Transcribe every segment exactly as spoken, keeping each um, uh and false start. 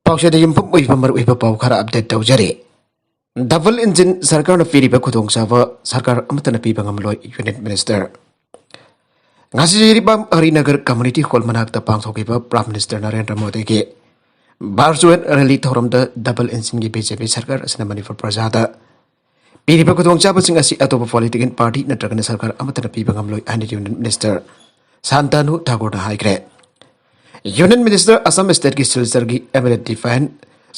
ꯄꯥꯎꯆꯦꯗ ꯌꯨꯝꯐꯝ ꯑꯣꯏꯕ ꯃꯔꯨꯑꯣꯏꯕ ꯄꯥꯎ ꯈꯔ ꯑꯞꯗꯦꯠ ꯇꯧꯖꯔꯤ꯫ ꯗꯕꯜ ꯏꯟꯖꯤꯟ ꯁꯔꯀꯥꯔꯅ ꯄꯤꯔꯤꯕ ꯈꯨꯗꯣꯡꯆꯥꯕ ꯁꯔꯀꯥꯔ ꯑꯃꯠꯇꯅ ꯄꯤꯕ ꯉꯝꯂꯣꯏ, ꯌꯨꯅꯤꯌꯟ ꯃꯤꯅꯤꯁꯇꯔ꯫ ꯉꯁꯤ ꯖꯤꯔꯤꯕꯥꯝ ꯍꯔꯤꯅꯒꯔ ꯀꯝꯃ꯭ꯌꯨꯅꯤꯇꯤ ꯍꯣꯜ ꯃꯅꯥꯛꯇ ꯄꯥꯡꯊꯣꯛꯈꯤꯕ ꯄ꯭ꯔꯥꯏꯝ ꯃꯤꯅꯤꯁꯇꯔ ꯅꯔꯦꯟꯗ꯭ꯔ ꯃꯣꯗꯤꯒꯤ ꯚꯔꯆꯨꯋꯦꯜ ꯔꯦꯂꯤ ꯊꯧꯔꯝꯗ ꯗꯕꯜ ꯏꯟꯖꯤꯟꯒꯤ ꯕꯤ ꯖꯦ ꯄꯤ ꯁꯔꯀꯥꯔ ꯑꯁꯤꯅ ꯃꯅꯤꯄꯨꯔ ꯄ꯭ꯔꯖꯥꯗ ꯄꯤꯔꯤꯕ ꯈꯨꯗꯣꯡꯆꯥꯕꯁꯤꯡ ꯑꯁꯤ ꯑꯇꯣꯞꯄ ꯄꯣꯂꯤꯇꯤꯀꯦꯜ ꯄꯥꯔꯇꯤ ꯅꯠꯇ꯭ꯔꯒꯅ ꯁꯔꯀꯥꯔ ꯑꯃꯠꯇꯅ ꯄꯤꯕ ꯉꯝꯂꯣꯏ ꯍꯥꯏꯅ ꯌꯨꯅꯤꯌꯟ ꯃꯤꯅꯤꯁꯇꯔ ꯁꯥꯟꯇꯅꯨ ꯊꯥꯀꯨꯔꯅ ꯍꯥꯏꯈ꯭ꯔꯦ꯫ ꯌꯨꯅꯤꯌꯟ ꯃꯤꯅꯤꯁꯇꯔ ꯑꯁꯥꯝ ꯁ꯭ꯇꯦꯠꯀꯤ ꯁꯤꯜꯆꯔꯒꯤ ꯑꯦꯝ ꯑꯦꯜ ꯑꯦ ꯗꯤꯐꯥꯏꯟ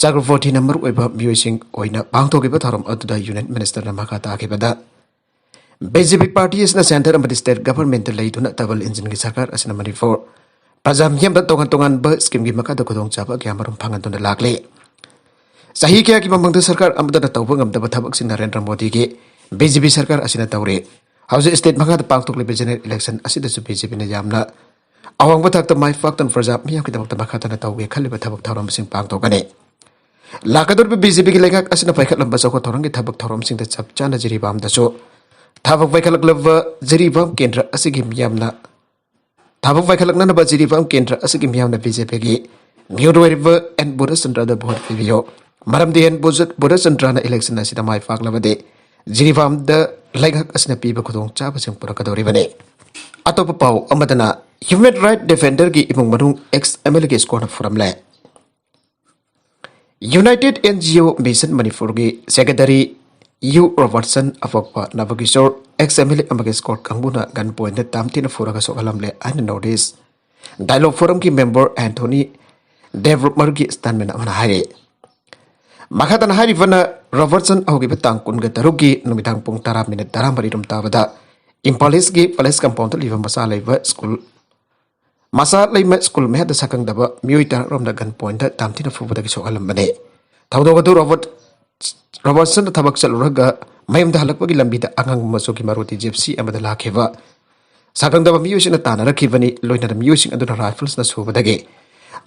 ꯆꯥꯀ꯭ꯔꯕꯣꯔꯇꯤꯅ ꯃꯔꯨꯑꯣꯏꯕ ꯃꯤꯑꯣꯏꯁꯤꯡ ꯑꯣꯏꯅ ꯄꯥꯡꯊꯣꯛꯈꯤꯕ ꯊꯧꯔꯝ ꯑꯗꯨꯗ ꯌꯨꯅꯤꯌꯟ ꯃꯤꯅꯤꯁꯇꯔꯅ ꯃꯈꯥ ꯇꯥꯈꯤꯕꯗ, ꯕꯤ ꯖꯦ ꯄꯤ ꯄꯥꯔꯇꯤ ꯑꯁꯤꯅ ꯁꯦꯟꯇꯔ ꯑꯃꯗꯤ ꯁ꯭ꯇꯦꯠ ꯒꯚꯔꯟꯃꯦꯟꯠꯇ ꯂꯩꯗꯨꯅ ꯗꯕꯜ ꯏꯟꯖꯤꯟꯒꯤ ꯁꯔꯀꯥꯔ ꯑꯁꯤꯅ ꯃꯅꯤꯄꯨꯔ ꯄ꯭ꯔꯖꯥ ꯃꯤꯌꯥꯝꯗ ꯇꯣꯉꯥꯟ ꯇꯣꯉꯥꯟꯕ ꯁ꯭ꯀꯤꯝꯒꯤ ꯃꯈꯥꯗ ꯈꯨꯗꯣꯡꯆꯥꯕ ꯀꯌꯥ ꯃꯔꯨꯝ ꯐꯪꯍꯟꯗꯨꯅ ꯂꯥꯛꯂꯤ꯫ ꯆꯍꯤ ꯀꯌꯥꯒꯤ ꯃꯃꯥꯡꯗ ꯁꯔꯀꯥꯔ ꯑꯃꯠꯇꯅ ꯇꯧꯕ ꯉꯝꯗꯕ ꯊꯕꯛꯁꯤꯡ ꯅꯔꯦꯟꯗ꯭ꯔ ꯃꯣꯗꯤꯒꯤ ꯕꯤ ꯖꯦ ꯄꯤ ꯁꯔꯀꯥꯔ ꯑꯁꯤꯅ ꯇꯧꯔꯤ꯫ ꯍꯧꯖꯤꯛ ꯁ꯭ꯇꯦꯠ ꯃꯉꯥꯗ ꯄꯥꯡꯊꯣꯛꯂꯤꯕ ꯖꯦꯅꯔꯦꯜ ꯏꯂꯦꯛꯁꯟ ꯑꯁꯤꯗꯁꯨ ꯕꯤ ꯖꯦ ꯄꯤꯅ ꯌꯥꯝꯅ ꯑꯋꯥꯡꯕ ꯊꯥꯛꯇ ꯃꯥꯏ ꯄꯥꯛꯇꯨꯅ ꯄ꯭ꯔꯖꯥ ꯃꯤꯌꯥꯝꯒꯤꯗꯃꯛꯇ ꯃꯈꯥ ꯇꯥꯅ ꯇꯧꯒꯦ ꯈꯜꯂꯤꯕ ꯊꯕꯛ ꯊꯧꯔꯝꯁꯤꯡ ꯄꯥꯡꯊꯣꯛꯀꯅꯤ꯫ ꯂꯥꯛꯀꯗꯧꯔꯤꯕ ꯕꯤ ꯖꯦ ꯄꯤꯒꯤ ꯂꯩꯉꯥꯛ ꯑꯁꯤꯅ ꯄꯥꯏꯈꯠꯂꯝꯕ ꯆꯥꯎꯈꯠ ꯊꯧꯔꯥꯡꯒꯤ ꯊꯕꯛ ꯊꯧꯔꯝꯁꯤꯡꯗ ꯆꯞ ꯆꯥꯅ ꯖꯤꯔꯤꯕꯥꯝꯗꯁꯨ ꯊꯕꯛ ꯄꯥꯏꯈꯠꯂꯛꯂꯕ ꯖꯤꯔꯤꯕꯥꯝ ꯀꯦꯟꯗ꯭ꯔ ꯑꯁꯤꯒꯤ ꯃꯤꯌꯥꯝꯅ ꯊꯕꯛ ꯄꯥꯏꯈꯠꯂꯛꯅꯅꯕ ꯖꯤꯔꯤꯕꯥꯝ ꯀꯦꯟꯗ꯭ꯔ ꯑꯁꯤꯒꯤ ꯃꯤꯌꯥꯝꯅ ꯕꯤ ꯖꯦ ꯄꯤꯒꯤ ꯃꯤꯑꯣꯏ ꯑꯣꯏꯔꯤꯕ ꯑꯦꯟ ꯕꯣꯙꯆꯟꯗ꯭ꯔꯗ ꯚꯣꯠ ꯄꯤꯕꯤꯌꯨ꯫ ꯃꯔꯝꯗꯤ ꯑꯦꯟ ꯕꯣꯙ-, ꯕꯣꯙꯆꯟꯗ꯭ꯔꯅ ꯏꯂꯦꯛꯁꯟ ꯑꯁꯤꯗ ꯃꯥꯏ ꯄꯥꯛꯂꯕꯗꯤ ꯖꯤꯔꯤꯕꯥꯝꯗ ꯂꯩꯉꯥꯛ ꯑꯁꯤꯅ ꯄꯤꯕ ꯈꯨꯗꯣꯡꯆꯥꯕꯁꯤꯡ ꯄꯨꯔꯛꯀꯗꯧꯔꯤꯕꯅꯤ꯫ ꯑꯇꯣꯞꯄ ꯄꯥꯎ ꯑꯃꯗꯅ ꯍ꯭ꯌꯨꯃꯦꯟ ꯔꯥꯏꯠ ꯗꯤꯐꯦꯟꯗꯔꯒꯤ ꯏꯃꯨꯡ ꯃꯅꯨꯡ ꯑꯦꯛꯁ ꯑꯦꯝ ꯑꯦꯜ ꯑꯦꯒꯤ ꯁ꯭ꯀꯣꯔꯅ ꯐꯨꯔꯝꯂꯦ꯫ United N G O mission ꯃꯅꯤꯄꯨꯔꯒꯤ ꯁꯦꯀ꯭ꯔꯦꯇꯔꯤ ꯌꯨ ꯔꯣꯕꯔꯠꯁꯟ ꯑꯐꯛꯄ Nabakishore ex M L A ꯑꯃꯒꯤ ꯁ꯭ꯀꯣꯔ ꯀꯥꯡꯕꯨꯅ ꯒꯟ ꯄꯣꯏꯟꯠꯇ ꯇꯝꯊꯤꯅ ꯐꯨꯔꯒ ꯁꯣꯛꯍꯜꯂꯝꯂꯦ ꯍꯥꯏꯅ ꯅꯣꯔꯠ ꯏꯁ ꯗꯥꯏꯂꯣꯒ ꯐꯣꯔꯝꯒꯤ ꯃꯦꯝꯕꯔ ꯑꯦꯟꯊꯣꯅꯤ ꯗꯦꯕ꯭ꯔꯨꯛꯃꯔꯒꯤ ꯁ꯭ꯇꯦꯠꯃꯦꯟ ꯑꯃꯅ ꯍꯥꯏꯔꯤ꯫ ꯃꯈꯥ ꯇꯥꯅ ꯍꯥꯏꯔꯤꯕꯅ ꯔꯣꯕꯔꯠꯁꯟ ꯍꯧꯈꯤꯕ ꯇꯥꯡ ꯀꯨꯟꯒ ꯇꯔꯨꯛꯀꯤ ꯅꯨꯃꯤꯗꯥꯡ ꯄꯨꯡ ꯇꯔꯥ ꯃꯤꯅꯤꯠ ꯇꯔꯥꯃꯔꯤ ꯔꯣꯝ ꯇꯥꯕꯗ ꯏꯝꯐꯥꯜ ꯏꯁꯀꯤ ꯄꯦꯂꯦꯁ ꯀꯝꯄꯥꯎꯟꯗ ꯂꯩꯕ ꯃꯆꯥ ꯂꯩꯕ ꯁ꯭ꯀꯨꯜ ꯃꯆꯥ ꯂꯩꯃ ꯁ꯭ꯀꯨꯜ ꯃꯌꯥꯗ ꯁꯛꯈꯪꯗꯕ ꯃꯤꯑꯣꯏ ꯇꯔꯥꯔꯣꯝꯅ ꯒꯟ ꯄꯣꯏꯟꯠꯇ ꯇꯝꯊꯤꯅ ꯐꯨꯕꯗꯒꯤ ꯁꯣꯛꯍꯜꯂꯝꯕꯅꯤ꯫ ꯊꯧꯗꯣꯛ ꯑꯗꯨ ꯔꯣꯕꯔꯠ, ꯔꯣꯕꯔꯠꯁꯟꯅ ꯊꯕꯛ ꯆꯠꯂꯨꯔꯒ ꯃꯌꯨꯝꯗ ꯍꯜꯂꯛꯄꯒꯤ ꯂꯝꯕꯤꯗ ꯑꯉꯥꯡꯕ ꯃꯆꯨꯒꯤ ꯃꯥꯔꯨꯇꯤ ꯖꯤꯞꯁꯤ ꯑꯃꯗ ꯂꯥꯛꯈꯤꯕ ꯁꯛꯈꯪꯗꯕ ꯃꯤꯑꯣꯏꯁꯤꯡꯅ ꯇꯥꯟꯅꯔꯛꯈꯤꯕꯅꯤ꯫ ꯂꯣꯏꯅꯅ ꯃꯤꯑꯣꯏꯁꯤꯡ ꯑꯗꯨꯅ ꯔꯥꯏꯐꯜꯁꯅ ꯁꯨꯕꯗꯒꯤ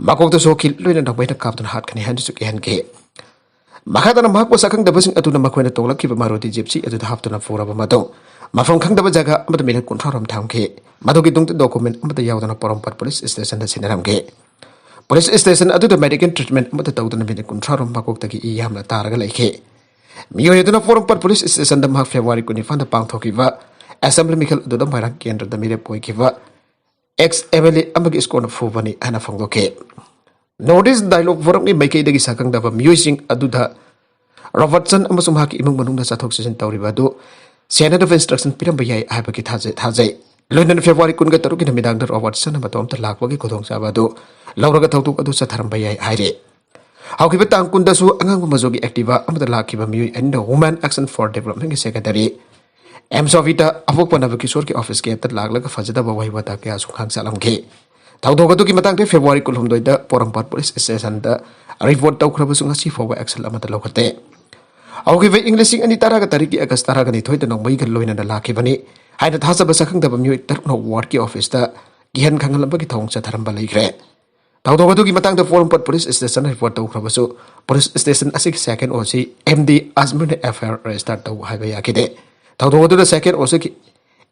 ꯃꯀꯣꯛꯇ ꯁꯣꯛꯈꯤ, ꯂꯣꯏꯅꯅ ꯅꯣꯡꯃꯩꯅ ꯀꯥꯞꯇꯨꯅ ꯍꯥꯠꯀꯅꯤ ꯍꯥꯏꯅꯁꯨ ꯀꯤꯍꯟꯈꯤ꯫ ꯃꯈꯥ ꯇꯥꯅ ꯃꯍꯥꯛꯄꯨ ꯁꯛꯈꯪꯗꯕꯁꯤꯡ ꯑꯗꯨꯅ ꯃꯈꯣꯏꯅ ꯇꯣꯡꯂꯛꯈꯤꯕ ꯃꯥꯔꯨꯇꯤ ꯖꯤꯞꯁꯤ ꯑꯗꯨꯗ ꯍꯥꯞꯇꯨꯅ ꯄꯨꯔꯕ ꯃꯇꯨꯡ, ꯃꯐꯝ ꯈꯪꯗꯕ ꯖꯒꯥ ꯑꯃꯗ ꯃꯤꯅꯠ ꯀꯨꯟꯊ꯭ꯔꯥ ꯔꯣꯝ ꯊꯝꯈꯤ꯫ ꯃꯗꯨꯒꯤ ꯇꯨꯡꯗ ꯗꯣꯀꯨꯃꯦꯟ ꯑꯃꯠꯇ ꯌꯥꯎꯗꯅ ꯄꯣꯔꯣꯝꯄꯥꯠ ꯄꯨꯂꯤꯁ ꯁ꯭ꯇꯦꯁꯟꯗ ꯁꯤꯟꯅꯔꯝꯈꯤ꯫ ꯄꯨꯂꯤꯁ ꯁ꯭ꯇꯦꯁꯟ ꯑꯗꯨꯗ ꯃꯦꯗꯤꯀꯦꯜ ꯇ꯭ꯔꯤꯠꯃꯦꯟꯠ ꯑꯃꯠꯇ ꯇꯧꯗꯅ ꯃꯤꯅꯤꯠ ꯀꯨꯟꯊ꯭ꯔꯥ ꯔꯣꯝ ꯃꯀꯣꯛꯇꯒꯤ ꯏ ꯌꯥꯝꯅ ꯇꯥꯔꯒ ꯂꯩꯈꯤ꯫ ꯃꯤꯑꯣꯏ ꯑꯗꯨꯅ ꯄꯣꯔꯣꯝꯄꯥꯠ ꯄꯨꯂꯤꯁ ꯁ꯭ꯇꯦꯁꯟꯗ ꯃꯍꯥꯛ ꯐꯦꯕ꯭ꯔꯨꯋꯥꯔꯤ ꯀꯨꯟꯅꯤꯄꯥꯟꯗ ꯄꯥꯡꯊꯣꯛꯈꯤꯕ ꯑꯦꯁꯦꯝꯕ꯭ꯂꯤ ꯃꯤꯈꯜ ꯑꯗꯨꯗ ꯃꯣꯏꯔꯥꯡ ꯀꯦꯟꯗ꯭ꯔꯗ ꯃꯤꯔꯦꯞ ꯑꯣꯏꯈꯤꯕ ꯑꯦꯛꯁ ꯑꯦꯝ ꯑꯦꯜ ꯑꯦ ꯑꯃꯒꯤ ꯁ꯭ꯀꯣꯔꯅ ꯐꯨꯕꯅꯤ ꯍꯥꯏꯅ ꯐꯣꯡꯗꯣꯛꯈꯤ꯫ ꯅꯣꯔꯠ ꯏꯁ ꯗꯥꯏꯂꯣꯒ ꯐꯣꯔꯝꯒꯤ ꯃꯥꯏꯀꯩꯗꯒꯤ ꯁꯛꯈꯪꯗꯕ ꯃꯤꯑꯣꯏꯁꯤꯡ ꯑꯗꯨꯗ ꯔꯣꯕꯔꯠꯁꯟ ꯑꯃꯁꯨꯡ ꯃꯍꯥꯛꯀꯤ ꯏꯃꯨꯡ ꯃꯅꯨꯡꯅ ꯆꯠꯊꯣꯛ ꯆꯠꯁꯤꯟ ꯇꯧꯔꯤꯕ ꯑꯗꯨ ꯁꯦꯟꯅꯅꯕ ꯏꯟꯁꯇ꯭ꯔꯛꯁꯟ ꯄꯤꯔꯝꯕ ꯌꯥꯏ ꯍꯥꯏꯕꯒꯤ ꯊꯥꯖꯩ ꯊꯥꯖꯩ꯫ ꯂꯣꯏꯅꯅ ꯐꯦꯕ꯭ꯔꯨꯋꯥꯔꯤ ꯀꯨꯟꯒ ꯇꯔꯨꯛꯀꯤ ꯅꯨꯃꯤꯗꯥꯡꯗ ꯔꯣꯕꯔꯠꯁꯟꯅ ꯃꯇꯣꯝꯇ ꯂꯥꯛꯄꯒꯤ ꯈꯨꯗꯣꯡꯆꯥꯕ ꯑꯗꯨ ꯂꯧꯔꯒ ꯊꯧꯗꯣꯛ ꯑꯗꯨ ꯆꯠꯊꯔꯝꯕ ꯌꯥꯏ ꯍꯥꯏꯔꯤ꯫ ꯍꯧꯈꯤꯕ ꯇꯥꯡ ꯀꯨꯟꯗꯁꯨ ꯑꯉꯥꯡꯕ ꯃꯆꯨꯒꯤ ꯑꯦꯛꯇꯤꯚꯥ ꯑꯃꯗ ꯂꯥꯛꯈꯤꯕ ꯃꯤꯑꯣꯏ ꯑꯅꯤꯅ ꯋꯨꯃꯦꯟ ꯑꯦꯛꯁꯟ ꯐꯣꯔ ꯗꯦꯕꯂꯞꯃꯦꯟꯒꯤ ꯁꯦꯀ꯭ꯔꯦꯇꯔꯤ ꯑꯦꯝ ꯁꯣꯐꯤꯇ ꯑꯄꯣꯛꯄ ꯅꯕꯀꯤꯁꯣꯔꯒꯤ ꯑꯣꯐꯤꯁ ꯒꯦꯠꯇ ꯂꯥꯛꯂꯒ ꯐꯖꯗꯕ ꯋꯥꯍꯩ ꯋꯥꯇꯥ ꯀꯌꯥꯁꯨ ꯉꯥꯡꯁꯥꯠꯂꯝꯈꯤ꯫ ꯊꯧꯗꯣꯛ ꯑꯗꯨꯒꯤ ꯃꯇꯥꯡꯗ ꯐꯦꯕ꯭ꯔꯨꯋꯥꯔꯤ ꯀꯨꯟꯍꯨꯝꯗꯣꯏꯗ ꯄꯣꯔꯣꯝꯄꯥꯠ ꯄꯨꯂꯤꯁ ꯁ꯭ꯇꯦꯁꯟꯗ ꯔꯤꯄꯣꯔꯠ ꯇꯧꯈ꯭ꯔꯕꯁꯨ ꯉꯁꯤ ꯐꯥꯎꯕ ꯑꯦꯛꯁꯟ ꯑꯃꯠꯇ ꯂꯧꯈꯠꯇꯦ꯫ ꯍꯧꯈꯤꯕ ꯏꯪ ꯂꯤꯁꯤꯡ ꯑꯅꯤ ꯇꯔꯥꯒ ꯇꯔꯦꯠꯀꯤ ꯑꯥꯒꯁ ꯇꯔꯥꯒ ꯅꯤꯊꯣꯏꯗ ꯅꯣꯡꯃꯩꯒ ꯂꯣꯏꯅꯅ ꯂꯥꯛꯈꯤꯕꯅꯤ ꯍꯥꯏꯅ ꯊꯥꯖꯕ ꯁꯛꯈꯪꯗꯕ ꯃꯤꯑꯣꯏ ꯇꯔꯨꯛꯅ ꯋꯥꯔꯗꯀꯤ ꯑꯣꯐꯤꯁꯇ ꯀꯤꯍꯟ ꯈꯪꯍꯜꯂꯝꯕꯒꯤ ꯊꯧꯑꯣꯡ ꯆꯠꯊꯔꯝꯕ ꯂꯩꯈ꯭ꯔꯦ꯫ ꯊꯧꯗꯣꯛ ꯑꯗꯨꯒꯤ ꯃꯇꯥꯡꯗ ꯄꯣꯔꯣꯝꯄꯥꯠ ꯄꯨꯂꯤꯁ ꯁ꯭ꯇꯦꯁꯟꯅ ꯔꯤꯄꯣꯔꯠ ꯇꯧꯈ꯭ꯔꯕꯁꯨ ꯄꯨꯂꯤꯁ ꯁ꯭ꯇꯦꯁꯟ ꯑꯁꯤꯒꯤ ꯁꯦꯀꯦꯟ ꯑꯣ ꯁꯤ ꯑꯦꯝ ꯗꯤ ꯑꯖꯃꯤꯔꯅ ꯑꯦꯐ ꯑꯥꯏ ꯑꯥꯔ ꯔꯦꯖꯤꯁꯇꯔ ꯇꯧ ꯍꯥꯏꯕ ꯌꯥꯈꯤꯗꯦ꯫ ꯊꯧꯗꯣꯛ ꯑꯗꯨꯗ ꯁꯦꯀꯦꯟ ꯑꯣ ꯁꯤꯒꯤ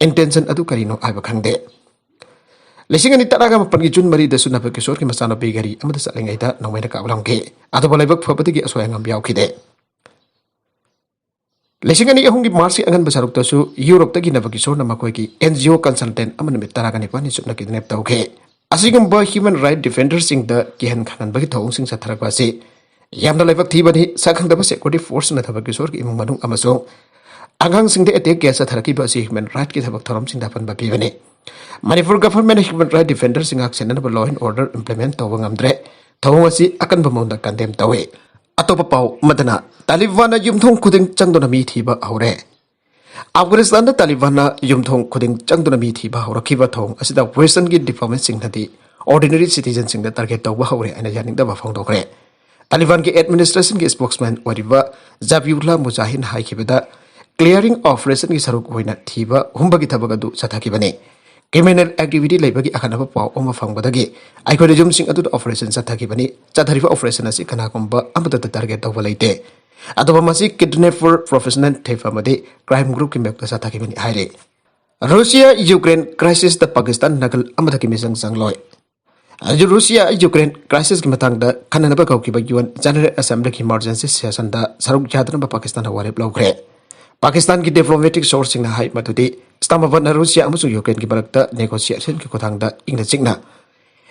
ꯏꯟꯇꯦꯟꯁꯟ ꯑꯗꯨ ꯀꯔꯤꯅꯣ ꯍꯥꯏꯕ ꯈꯪꯗꯦ꯫ ꯂꯤꯁꯤꯡ ꯑꯅꯤ ꯇꯔꯥꯒ ꯃꯥꯄꯟꯒꯤ ꯖꯨꯟ ꯃꯔꯤꯗꯁꯨ ꯅꯕꯀꯤꯁꯣꯔꯒꯤ ꯃꯆꯥꯅꯨꯄꯤ ꯒꯥꯔꯤ ꯑꯃꯗ ꯆꯠꯂꯤꯉꯩꯗ ꯅꯣꯡꯃꯩꯅ ꯀꯥꯞꯂꯝꯈꯤ꯫ ꯑꯗꯨꯕꯨ ꯂꯥꯏꯕꯛ ꯐꯕꯗꯒꯤ ꯑꯁꯣꯏ ꯑꯉꯥꯝ ꯌꯥꯎꯈꯤꯗꯦ꯫ ꯂꯤꯁꯤꯡ ꯑꯅꯤ ꯑꯍꯨꯝꯒꯤ ꯃꯥꯔꯆꯀꯤ ꯑꯉꯟꯕ ꯁꯔꯨꯛꯇꯁꯨ ꯌꯨꯔꯣꯞꯇꯒꯤ ꯅꯕꯀꯤꯁꯣꯔꯅ ꯃꯈꯣꯏꯒꯤ ꯑꯦꯟ ꯖꯤ ꯑꯣ ꯀꯟꯁꯜꯇꯦꯟꯠ ꯑꯃ ꯅꯨꯃꯤꯠ ꯇꯔꯥꯒ ꯅꯤꯄꯥꯜꯅꯤ ꯆꯨꯞꯅ ꯀꯤꯗꯅꯦꯞ ꯇꯧꯈꯤ꯫ ꯑꯁꯤꯒꯨꯝꯕ ꯍ꯭ꯌꯨꯃꯦꯟ ꯔꯥꯏꯠ ꯗꯤꯐꯦꯟꯗꯔꯁꯤꯡꯗ ꯀꯤꯍꯟ ꯈꯪꯍꯟꯕꯒꯤ ꯊꯧꯑꯣꯡꯁꯤꯡ ꯆꯠꯊꯔꯛꯄ ꯑꯁꯤ ꯌꯥꯝꯅ ꯂꯥꯏꯕꯛ ꯊꯤꯕꯅꯤ꯫ ꯁꯛꯈꯪꯗꯕ ꯁꯦꯀ꯭ꯌꯨꯔꯤꯇꯤ ꯐꯣꯔꯁꯅ ꯅꯕꯀꯤꯁꯣꯔꯒꯤ ꯏꯃꯨꯡ ꯃꯅꯨꯡ ꯑꯃꯁꯨꯡ ꯑꯉꯥꯡꯁꯤꯡꯗ ꯑꯦꯇꯦꯛ ꯀꯌꯥ ꯆꯠꯊꯔꯛꯈꯤꯕ ꯑꯁꯤ ꯍ꯭ꯌꯨꯃꯦꯟ ꯔꯥꯏꯠꯀꯤ ꯊꯕꯛ ꯊꯧꯔꯝꯁꯤꯡꯗ ꯑꯄꯟꯕ ꯄꯤꯕꯅꯤ꯫ ꯃꯅꯤꯄꯨꯔ ꯒꯚꯔꯟꯃꯦꯟꯠꯅ ꯍ꯭ꯌꯨꯃꯦꯟ ꯔꯥꯏꯠ ꯗꯤꯐꯦꯟꯗꯔꯁꯤꯡ ꯉꯥꯛꯁꯦꯟꯅꯅꯕ ꯂꯣ ꯑꯦꯟ ꯑꯣꯔꯗꯔ ꯏꯝꯄ꯭ꯂꯤꯃꯦꯟꯠ ꯇꯧꯕ ꯉꯝꯗ꯭ꯔꯦ꯫ ꯊꯧꯑꯣꯡ ꯑꯁꯤ ꯑꯀꯟꯕ ꯃꯑꯣꯡꯗ ꯀꯟꯗꯦꯝ ꯇꯧꯏ꯫ ꯑꯇꯣꯞꯄ ꯄꯥꯎ ꯑꯃꯗꯅ, ꯇꯥꯂꯤꯕꯥꯟꯅ ꯌꯨꯝꯊꯣꯡ ꯈꯨꯗꯤꯡ ꯆꯪꯗꯨꯅ ꯃꯤ ꯊꯤꯕ ꯍꯧꯔꯦ꯫ ꯑꯐꯒꯥꯅꯤꯁꯇꯥꯟꯗ ꯇꯥꯂꯤꯕꯥꯟꯅ ꯌꯨꯝꯊꯣꯡ ꯈꯨꯗꯤꯡ ꯆꯪꯗꯨꯅ ꯃꯤ ꯊꯤꯕ ꯍꯧꯔꯛꯈꯤꯕ ꯊꯧꯑꯣꯡ ꯑꯁꯤꯗ ꯋꯦꯁꯇꯔꯟꯒꯤ ꯗꯤꯄ꯭ꯂꯣꯃꯦꯠꯁꯤꯡꯅꯗꯤ ꯑꯣꯔꯗꯤꯅꯔꯤ ꯁꯤꯇꯤꯖꯟꯁꯤꯡꯗ ꯇꯥꯔꯒꯦꯠ ꯇꯧꯕ ꯍꯧꯔꯦ ꯍꯥꯏꯅ ꯌꯥꯅꯤꯡꯗꯕ ꯐꯣꯡꯗꯣꯛꯈ꯭ꯔꯦ꯫ ꯇꯥꯂꯤꯕꯥꯟꯒꯤ ꯑꯦꯗꯃꯤꯅꯤꯁꯇ꯭ꯔꯦꯁꯟꯒꯤ ꯁ꯭ꯄꯣꯛꯁꯃꯦꯟ ꯑꯣꯏꯔꯤꯕ ꯖꯕꯤꯎꯜꯂꯥ ꯃꯨꯖꯥꯍꯤꯟ ꯍꯥꯏꯈꯤꯕꯗ, ꯀ꯭ꯂꯤꯌꯥꯔꯤꯡ ꯑꯣꯄꯔꯦꯁꯟꯒꯤ ꯁꯔꯨꯛ ꯑꯣꯏꯅ ꯊꯤꯕ ꯍꯨꯝꯕꯒꯤ ꯊꯕꯛ ꯑꯗꯨ ꯆꯠꯊꯈꯤꯕꯅꯤ꯫ ꯀ꯭ꯔꯤꯃꯤꯅꯦꯜ ꯑꯦꯛꯇꯤꯚꯤꯇꯤ ꯂꯩꯕꯒꯤ ꯑꯈꯟꯅꯕ ꯄꯥꯎ ꯑꯃ ꯐꯪꯕꯗꯒꯤ ꯑꯩꯈꯣꯏꯅ ꯌꯨꯝꯁꯤꯡ ꯑꯗꯨꯗ ꯑꯣꯄꯔꯦꯁꯟ ꯆꯠꯊꯈꯤꯕꯅꯤ꯫ ꯆꯠꯊꯔꯤꯕ ꯑꯣꯄꯔꯦꯁꯟ ꯑꯁꯤ ꯀꯅꯥꯒꯨꯝꯕ ꯑꯃꯠꯇꯗ ꯇꯥꯔꯒꯦꯠ ꯇꯧꯕ ꯂꯩꯇꯦ꯫ ꯑꯗꯨꯕꯨ ꯃꯁꯤ ꯀꯤꯗꯅꯦꯄꯔ, ꯄ꯭ꯔꯣꯐꯦꯁꯅꯦꯜ ꯊꯤꯐ ꯑꯃꯗꯤ ꯀ꯭ꯔꯥꯏꯝ ꯒ꯭ꯔꯨꯞꯀꯤ ꯃꯥꯌꯣꯛꯇ ꯆꯠꯊꯈꯤꯕꯅꯤ ꯍꯥꯏꯔꯤ꯫ ꯔꯨꯁꯤꯌꯥ ꯌꯨꯀ꯭ꯔꯦꯟ ꯀ꯭ꯔꯥꯏꯁꯤꯁꯇ ꯄꯥꯀꯤꯁꯇꯥꯟ ꯅꯥꯀꯜ ꯑꯃꯗꯒꯤ ꯃꯤꯆꯪ ꯆꯪꯂꯣꯏ꯫ ꯔꯨꯁꯤꯌꯥ ꯌꯨꯀ꯭ꯔꯦꯟ ꯀ꯭ꯔꯥꯏꯁꯤꯁꯀꯤ ꯃꯇꯥꯡꯗ ꯈꯟꯅꯅꯕ ꯀꯧꯈꯤꯕ ꯌꯨ ꯑꯦꯟ ꯖꯦꯅꯔꯦꯜ ꯑꯦꯁꯦꯝꯕ꯭ꯂꯤꯒꯤ ꯏꯃꯔꯖꯦꯟꯁꯤ ꯁꯦꯁꯟꯗ ꯁꯔꯨꯛ ꯌꯥꯗꯅꯕ ꯄꯥꯀꯤꯁꯇꯥꯟꯅ ꯋꯥꯔꯦꯞ ꯂꯧꯈ꯭ꯔꯦ꯫ ꯄꯥꯀꯤꯁꯇꯥꯟꯒꯤ ꯗꯤꯄ꯭ꯂꯣꯃꯦꯇꯤꯛ ꯁꯣꯔꯁꯁꯤꯡꯅ ꯍꯥꯏ ꯃꯗꯨꯗꯤ ꯏꯁꯂꯥꯃꯥꯕꯥꯗꯅ ꯔꯨꯁꯤꯌꯥ ꯑꯃꯁꯨꯡ ꯌꯨꯀ꯭ꯔꯦꯟꯒꯤ ꯃꯔꯛꯇ ꯅꯦꯒꯣꯁꯤꯌꯦꯁꯟꯒꯤ ꯈꯨꯠꯊꯥꯡꯗ ꯏꯪꯅ ꯆꯤꯛꯅ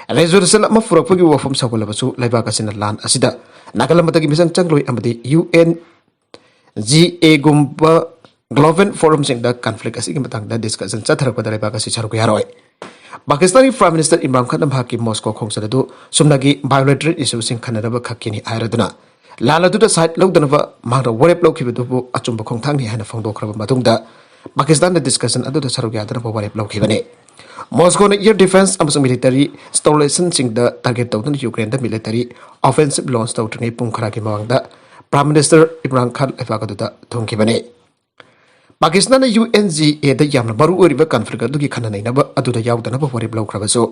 ꯔꯦꯖꯣꯂꯨꯁꯟ ꯑꯃ ꯄꯨꯔꯛꯄꯒꯤ ꯋꯥꯐꯝ ꯁꯧꯒꯠꯂꯕꯁꯨ, ꯂꯩꯕꯥꯛ ꯑꯁꯤꯅ ꯂꯥꯟ ꯑꯁꯤꯗ ꯅꯥꯀꯜ ꯑꯃꯠꯇꯒꯤ ꯃꯤꯆꯪ ꯆꯪꯂꯣꯏ ꯑꯃꯗꯤ ꯌꯨ ꯑꯦꯟ ꯖꯤ ꯑꯦꯒꯨꯝꯕ ꯒ꯭ꯂꯣꯕꯦꯜ ꯐꯣꯔꯝꯁꯤꯡꯗ ꯀꯟꯐ꯭ꯂꯤꯛ ꯑꯁꯤꯒꯤ ꯃꯇꯥꯡꯗ ꯗꯤꯁꯀꯁꯟ ꯆꯠꯊꯔꯛꯄꯗ ꯂꯩꯕꯥꯛ ꯑꯁꯤ ꯁꯔꯨꯛ ꯌꯥꯔꯣꯏ꯫ ꯄꯥꯀꯤꯁꯇꯥꯟꯒꯤ ꯄ꯭ꯔꯥꯏꯝ ꯃꯤꯅꯤꯁꯇꯔ ꯏꯝꯔꯥꯟ ꯈꯥꯟꯅ ꯃꯍꯥꯛꯀꯤ ꯃꯣꯁꯀꯣ ꯈꯣꯡꯆꯠ ꯑꯗꯨ ꯆꯨꯝꯅꯒꯤ ꯕꯥꯏꯑꯣꯂꯦꯇꯔꯦꯜ ꯏꯁꯨꯁꯤꯡ ꯈꯟꯅꯅꯕ ꯈꯛꯀꯤꯅꯤ ꯍꯥꯏꯔꯗꯨꯅ, ꯂꯥꯟ ꯑꯗꯨꯗ ꯁꯥꯏꯠ ꯂꯧꯗꯅꯕ ꯃꯍꯥꯛꯅ ꯋꯥꯔꯦꯞ ꯂꯧꯈꯤꯕꯗꯨꯕꯨ ꯑꯆꯨꯝꯕ ꯈꯣꯡꯊꯥꯡꯅꯤ ꯍꯥꯏꯅ ꯐꯣꯡꯗꯣꯛꯈ꯭ꯔꯕ ꯃꯇꯨꯡꯗ, ꯄꯥꯀꯤꯁꯇꯥꯟꯅ ꯗꯤꯁꯀꯁꯟ ꯑꯗꯨꯗ ꯁꯔꯨꯛ ꯌꯥꯗꯅꯕ ꯋꯥꯔꯦꯞ ꯂꯧꯈꯤꯕꯅꯤ꯫ ꯃꯣꯁꯀꯣꯅ ꯏꯌꯔ ꯗꯤꯐꯦꯟꯁ ꯑꯃꯁꯨꯡ ꯃꯤꯂꯤꯇꯔꯤ ꯏꯟꯁꯇꯣꯂꯦꯁꯟꯁꯤꯡꯗ ꯇꯥꯔꯒꯦꯠ ꯇꯧꯗꯨꯅ ꯌꯨꯀ꯭ꯔꯦꯟꯗ ꯃꯤꯂꯤꯇꯔꯤ ꯑꯣꯐꯦꯟꯁꯤꯞ ꯂꯣꯟꯆ ꯇꯧꯗ꯭ꯔꯤꯉꯩ ꯄꯨꯡ ꯈꯔꯒꯤ ꯃꯃꯥꯡꯗ ꯄ꯭ꯔꯥꯏꯝ ꯃꯤꯅꯤꯁꯇꯔ ꯏꯝꯔꯥꯟ ꯈꯥꯟ ꯂꯩꯕꯥꯛ ꯑꯗꯨꯗ ꯊꯨꯡꯈꯤꯕꯅꯤ꯫ ꯄꯥꯀꯤꯁꯇꯥꯟꯅ ꯌꯨ ꯑꯦꯟ ꯖꯤ ꯑꯦꯗ ꯌꯥꯝꯅ ꯃꯔꯨ ꯑꯣꯏꯔꯤꯕ ꯀꯟꯐ꯭ꯂꯤꯛ ꯑꯗꯨꯒꯤ ꯈꯟꯅ ꯅꯩꯅꯕ ꯑꯗꯨꯗ ꯌꯥꯎꯗꯅꯕ ꯋꯥꯔꯦꯞ ꯂꯧꯈ꯭ꯔꯕꯁꯨ,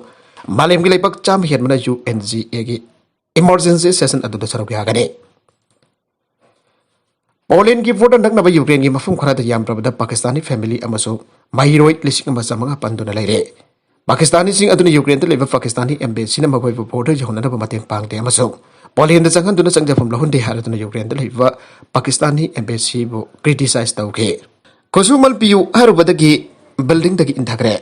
ꯃꯥꯂꯦꯝꯒꯤ ꯂꯩꯕꯥꯛ ꯆꯥꯝꯃ ꯍꯦꯟꯕꯅ ꯌꯨ ꯑꯦꯟ ꯖꯤ ꯑꯦꯒꯤ ꯏꯃꯔꯖꯦꯟꯁꯤ ꯁꯦꯁꯟ ꯑꯗꯨꯗ ꯁꯔꯨꯛ ꯌꯥꯒꯅꯤ꯫ ꯄꯣꯂꯦꯟꯒꯤ ꯕꯣꯔꯗꯔ ꯅꯛꯅꯕ ꯌꯨꯀ꯭ꯔꯦꯟꯒꯤ ꯃꯐꯝ ꯈꯔꯗ ꯌꯥꯝꯗ꯭ꯔꯕꯗ ꯄꯥꯀꯤꯁꯇꯥꯅꯤ ꯐꯦꯃꯤꯂꯤ ꯑꯃꯁꯨꯡ ꯃꯍꯩꯔꯣꯏ ꯂꯤꯁꯤꯡ ꯑꯃ ꯆꯥꯃꯉꯥ ꯄꯟꯗꯨꯅ ꯂꯩꯔꯦ꯫ ꯄꯥꯀꯤꯁꯇꯥꯅꯤꯁꯤꯡ ꯑꯗꯨꯅ ꯌꯨꯀ꯭ꯔꯦꯟꯗ ꯂꯩꯕ ꯄꯥꯀꯤꯁꯇꯥꯅꯤ ꯑꯦꯝꯕꯦꯁꯤꯅ ꯃꯈꯣꯏꯕꯨ ꯕꯣꯔꯗꯔ ꯌꯧꯍꯟꯅꯅꯕ ꯃꯇꯦꯡ ꯄꯥꯡꯗꯦ ꯑꯃꯁꯨꯡ ꯄꯣꯂꯦꯟꯗ ꯆꯪꯍꯟꯗꯨꯅ ꯆꯪꯖꯐꯝ ꯂꯧꯍꯟꯗꯦ ꯍꯥꯏꯔꯗꯨꯅ ꯌꯨꯀ꯭ꯔꯦꯟꯗ ꯂꯩꯕ ꯄꯥꯀꯤꯁꯇꯥꯅꯤ ꯑꯦꯝꯕꯦꯁꯤꯕꯨ ꯀ꯭ꯔꯤꯇꯤꯁꯥꯏꯖ ꯇꯧꯈꯤ꯫ ꯈꯨꯠꯁꯨꯃꯟ ꯄꯤꯌꯨ ꯍꯥꯏꯔꯨꯕꯗꯒꯤ ꯕꯤꯜꯗꯤꯡꯗꯒꯤ ꯏꯟꯊꯈ꯭ꯔꯦ꯫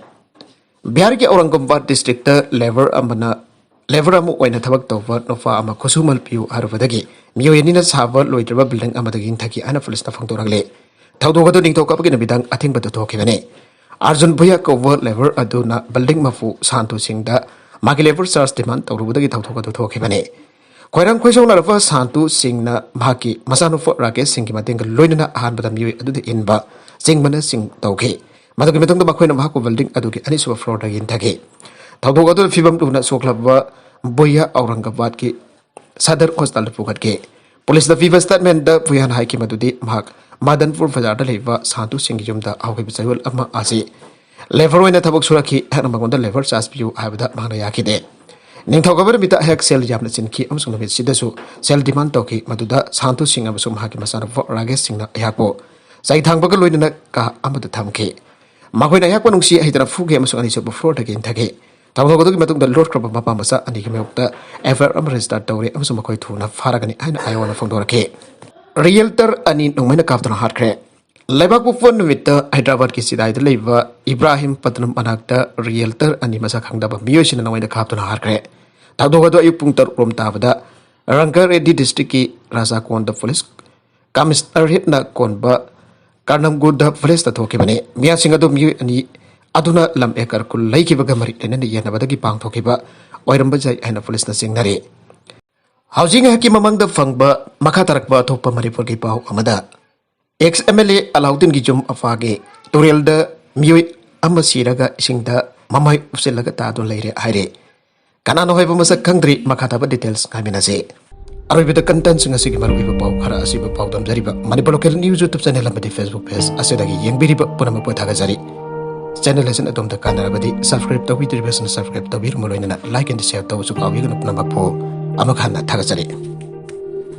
ꯕꯤꯍꯥꯔꯒꯤ ꯑꯧꯔꯪꯒꯕꯥꯗ ꯗꯤꯁꯇ꯭ꯔꯤꯛꯇ ꯂꯦꯕꯔ ꯑꯃꯅ, ꯂꯦꯕꯔ ꯑꯃ ꯑꯣꯏꯅ ꯊꯕꯛ ꯇꯧꯕ ꯅꯨꯄꯥ ꯑꯃ ꯈꯨꯠꯁꯨꯃꯟ ꯄꯤꯌꯨ ꯍꯥꯏꯔꯨꯕꯗꯒꯤ ꯃꯤꯑꯣꯏ ꯑꯅꯤꯅ ꯁꯥꯕ ꯂꯣꯏꯗ꯭ꯔꯤꯕ ꯕꯤꯜꯗꯤꯡ ꯑꯃꯗꯒꯤ ꯏꯟꯊꯈꯤ ꯍꯥꯏꯅ ꯄꯨꯂꯤꯁꯅ ꯐꯣꯡꯗꯣꯔꯛꯂꯤ꯫ ꯊꯧꯗꯣꯛ ꯑꯗꯨ ꯅꯤꯡꯊꯧꯀꯥꯕꯒꯤ ꯅꯨꯃꯤꯗꯥꯡ ꯑꯊꯦꯡꯕꯗ ꯊꯣꯛꯈꯤꯕꯅꯤ꯫ ꯑꯥꯔꯖꯨꯟ ꯚꯨꯌꯥ ꯀꯧꯕ ꯂꯦꯕꯔ ꯑꯗꯨꯅ ꯕꯤꯜꯗꯤꯡ ꯃꯄꯨ ꯁꯥꯟꯇꯨ ꯁꯤꯡꯗ ꯃꯥꯒꯤ ꯂꯦꯕꯔ ꯆꯥꯔꯖ ꯗꯤꯃꯥꯟ ꯇꯧꯔꯨꯕꯗꯒꯤ ꯊꯧꯗꯣꯛ ꯑꯗꯨ ꯊꯣꯛꯈꯤꯕꯅꯤ꯫ ꯈꯣꯏꯔꯥꯡ ꯈꯣꯏꯁꯥꯎꯅꯔꯕ ꯁꯥꯟꯇꯨ ꯁꯤꯡꯅ ꯃꯍꯥꯛꯀꯤ ꯃꯆꯥꯅꯨꯄꯥ ꯔꯥꯀꯦꯁ ꯁꯤꯡꯒꯤ ꯃꯇꯦꯡꯒ ꯂꯣꯏꯅꯅ ꯑꯍꯥꯟꯕꯗ ꯃꯤꯑꯣꯏ ꯑꯗꯨꯗ ꯏꯟꯕ ꯆꯤꯡꯕꯅ ꯆꯤꯡ ꯇꯧꯈꯤ꯫ ꯃꯗꯨꯒꯤ ꯃꯇꯨꯡꯗ ꯃꯈꯣꯏꯅ ꯃꯍꯥꯛꯄꯨ ꯕꯤꯜꯗꯤꯡ ꯑꯗꯨꯒꯤ ꯑꯅꯤꯁꯨꯕ ꯐ꯭ꯂꯣꯔꯗ ꯏꯟꯊꯈꯤ꯫ ꯊꯧꯗꯣꯛ ꯑꯗꯨꯗ ꯐꯤꯕꯝ ꯂꯨꯅ ꯁꯣꯛꯂꯕ ꯕꯨꯌꯥ ꯑꯧꯔꯪꯒꯕꯥꯗꯀꯤ ꯁꯗꯔ ꯍꯣꯁꯄꯤꯇꯥꯜꯗ ꯄꯨꯈꯠꯈꯤ꯫ ꯄꯨꯂꯤꯁꯅ ꯄꯤꯕ ꯁ꯭ꯇꯦꯠꯃꯦꯟꯗ ꯕꯨꯌꯥꯅ ꯍꯥꯏꯈꯤ ꯃꯗꯨꯗꯤ ꯃꯍꯥꯛ ꯃꯥꯗꯟꯄꯨꯔ ꯕꯖꯥꯔꯗ ꯂꯩꯕ ꯁꯥꯟꯇꯨ ꯁꯤꯡꯒꯤ ꯌꯨꯝꯗ ꯍꯧꯈꯤꯕ ꯆꯌꯣꯜ ꯑꯃ ꯑꯁꯤ ꯂꯦꯕꯔ ꯑꯣꯏꯅ ꯊꯕꯛ ꯁꯨꯔꯛꯈꯤ꯫ ꯑꯩꯍꯥꯛꯅ ꯃꯉꯣꯟꯗ ꯂꯦꯕꯔ ꯆꯥꯔꯖ ꯄꯤꯌꯨ ꯍꯥꯏꯕꯗ ꯃꯍꯥꯛꯅ ꯌꯥꯈꯤꯗꯦ꯫ ꯅꯤꯡꯊꯧꯀꯥꯕ ꯅꯨꯃꯤꯠꯇ ꯑꯩꯍꯥꯛ ꯁꯦꯜ ꯌꯥꯝꯅ ꯆꯤꯟꯈꯤ ꯑꯃꯁꯨꯡ ꯅꯨꯃꯤꯠꯁꯤꯗꯁꯨ ꯁꯦꯜ ꯗꯤꯃꯥꯟ ꯇꯧꯈꯤ꯫ ꯃꯗꯨꯗ ꯁꯥꯟꯇꯨ ꯁꯤꯡ ꯑꯃꯁꯨꯡ ꯃꯍꯥꯛꯀꯤ ꯃꯆꯥꯅꯨꯄꯥ ꯔꯥꯒꯦꯁ ꯁꯤꯡꯅ ꯑꯩꯍꯥꯛꯄꯨ ꯆꯩ ꯊꯥꯡꯕꯒ ꯂꯣꯏꯅꯅ ꯀꯥ ꯑꯃꯗ ꯊꯝꯈꯤ꯫ ꯃꯈꯣꯏꯅ ꯑꯩꯍꯥꯛꯄꯨ ꯅꯨꯡꯁꯤ ꯍꯩꯗꯅ ꯐꯨꯈꯤ ꯑꯃꯁꯨꯡ ꯑꯅꯤꯁꯨꯕ ꯐ꯭ꯂꯣꯔꯗꯒꯤ ꯏꯟꯊꯈꯤ꯫ ꯊꯧꯗꯣꯛ ꯑꯗꯨꯒꯤ ꯃꯇꯨꯡꯗ ꯂꯣꯠꯈ꯭ꯔꯕ ꯃꯄꯥ ꯃꯆꯥ ꯑꯅꯤꯒꯤ ꯃꯥꯌꯣꯛꯇ ꯑꯦꯐ ꯑꯥꯏ ꯑꯥꯔ ꯑꯃ ꯔꯦꯖꯤꯁꯇꯔ ꯇꯧꯔꯦ ꯑꯃꯁꯨꯡ ꯃꯈꯣꯏ ꯊꯨꯅ ꯐꯥꯔꯒꯅꯤ ꯍꯥꯏꯅ ꯑꯥꯏ ꯑꯣꯅ ꯐꯣꯡꯗꯣꯔꯛꯈꯤ꯫ ꯔꯤꯌꯦꯜꯇꯔ ꯑꯅꯤ ꯅꯣꯡꯃꯩꯅ ꯀꯥꯞꯇꯨꯅ ꯍꯥꯠꯈ꯭ꯔꯦ꯫ ꯂꯩꯕꯥꯛꯄꯣꯛꯄ ꯅꯨꯃꯤꯠꯇ ꯍꯥꯏꯗ꯭ꯔꯕꯥꯗꯀꯤ ꯆꯤꯗꯥꯏꯗ ꯂꯩꯕ ꯏꯕ꯭ꯔꯥꯍꯤꯝ ꯄꯇꯅꯝ ꯃꯅꯥꯛꯇ ꯔꯤꯌꯦꯜꯇꯔ ꯑꯅꯤ ꯃꯁꯛ ꯈꯪꯗꯕ ꯃꯤꯑꯣꯏꯁꯤꯡꯅ ꯅꯣꯡꯃꯩꯅ ꯀꯥꯞꯇꯨꯅ ꯍꯥꯠꯈ꯭ꯔꯦ꯫ ꯊꯧꯗꯣꯛ ꯑꯗꯨ ꯑꯌꯨꯛ ꯄꯨꯡ ꯇꯔꯨꯛ ꯔꯣꯝ ꯇꯥꯕꯗ ꯔꯪꯒꯔꯦꯗꯤ ꯗꯤꯁꯇ꯭ꯔꯤꯛꯀꯤ ꯔꯥꯖꯥꯀꯣꯟꯗ ꯄꯨꯂꯤꯁ ꯀꯃꯤꯁꯅꯔꯦꯠꯅ ꯀꯣꯟꯕ ꯀꯥꯔꯅꯝꯒꯨꯗ ꯄꯨꯂꯤꯁꯇ ꯊꯣꯛꯈꯤꯕꯅꯤ꯫ ꯃꯤꯌꯥꯝꯁꯤꯡ ꯑꯗꯨ ꯃꯤꯑꯣꯏ ꯑꯅꯤ ꯑꯗꯨꯅ ꯂꯝ ꯑꯦꯀꯔ ꯀꯨꯟ ꯂꯩꯈꯤꯕꯒ ꯃꯔꯤ ꯂꯩꯅꯅ ꯌꯦꯟꯅꯕꯗꯒꯤ ꯄꯥꯡꯊꯣꯛꯈꯤꯕ ꯑꯣꯏꯔꯝꯕ ꯌꯥꯏ ꯍꯥꯏꯅ ꯄꯨꯂꯤꯁꯅ ꯆꯤꯡꯅꯔꯤ꯫ ꯍꯧꯖꯤꯛ ꯉꯥꯏꯍꯥꯛꯀꯤ ꯃꯃꯥꯡꯗ ꯐꯪꯕ ꯃꯈꯥ ꯇꯥꯔꯛꯄ ꯑꯊꯣꯛꯄ ꯃꯅꯤꯄꯨꯔꯒꯤ ꯄꯥꯎ ꯑꯃꯗ, ꯑꯦꯛꯁ ꯑꯦꯝ ꯑꯦꯜ ꯑꯦ ꯑꯂꯥꯎꯗꯤꯟꯒꯤ ꯌꯨꯝ ꯑꯐꯥꯒꯤ ꯇꯨꯔꯦꯜꯗ ꯃꯤꯑꯣꯏ ꯑꯃ ꯁꯤꯔꯒ ꯏꯁꯤꯡꯗ ꯃꯃꯥꯏ ꯎꯞꯁꯤꯜꯂꯒ ꯇꯥꯗꯨꯅ ꯂꯩꯔꯦ ꯍꯥꯏꯔꯦ꯫ ꯀꯅꯥꯅꯣ ꯍꯥꯏꯕ ꯃꯁꯛ ꯈꯪꯗ꯭ꯔꯤ꯫ ꯃꯈꯥ ꯇꯥꯕ ꯗꯤꯇꯦꯜꯁ ꯉꯥꯏꯃꯤꯟꯅꯁꯤ꯫ ꯑꯔꯣꯏꯕꯗ ꯀꯟꯇꯦꯟꯁꯤꯡ ꯑꯁꯤꯒꯤ ꯃꯔꯨꯑꯣꯏꯕ ꯄꯥꯎ ꯈꯔ ꯑꯁꯤꯕꯨ ꯄꯥꯎꯗꯝꯖꯔꯤꯕ Manipur local news YouTube channel ꯑꯃꯗꯤ ꯐꯦꯁꯕꯨꯛ ꯄꯦꯖ ꯑꯁꯤꯗꯒꯤ ꯌꯦꯡꯕꯤꯔꯤꯕ ꯄꯨꯝꯅꯃꯛꯄꯨ ꯊꯥꯒꯠꯆꯔꯤ꯫ ꯆꯦꯅꯦꯜ ꯑꯁꯤꯅ ꯑꯗꯣꯝꯗ ꯀꯥꯟꯅꯔꯕꯗꯤ ꯁꯕꯁꯀ꯭ꯔꯥꯏꯕ ꯇꯧꯕꯤꯗ꯭ꯔꯤꯕꯁꯤꯡꯅ ꯁꯕꯁꯀ꯭ꯔꯥꯏꯕ ꯇꯧꯕꯤꯔꯝꯃ ꯂꯣꯏꯅꯅ ꯂꯥꯏꯛ ꯑꯦꯟ ꯁꯤꯌꯔ ꯇꯧꯕꯁꯨ ꯀꯥꯎꯕꯤꯒꯅꯨ꯫ ꯄꯨꯝꯅꯃꯛꯄꯨ ꯑꯃꯨꯛ ꯍꯟꯅ ꯊꯥꯒꯠꯆꯔꯤ꯫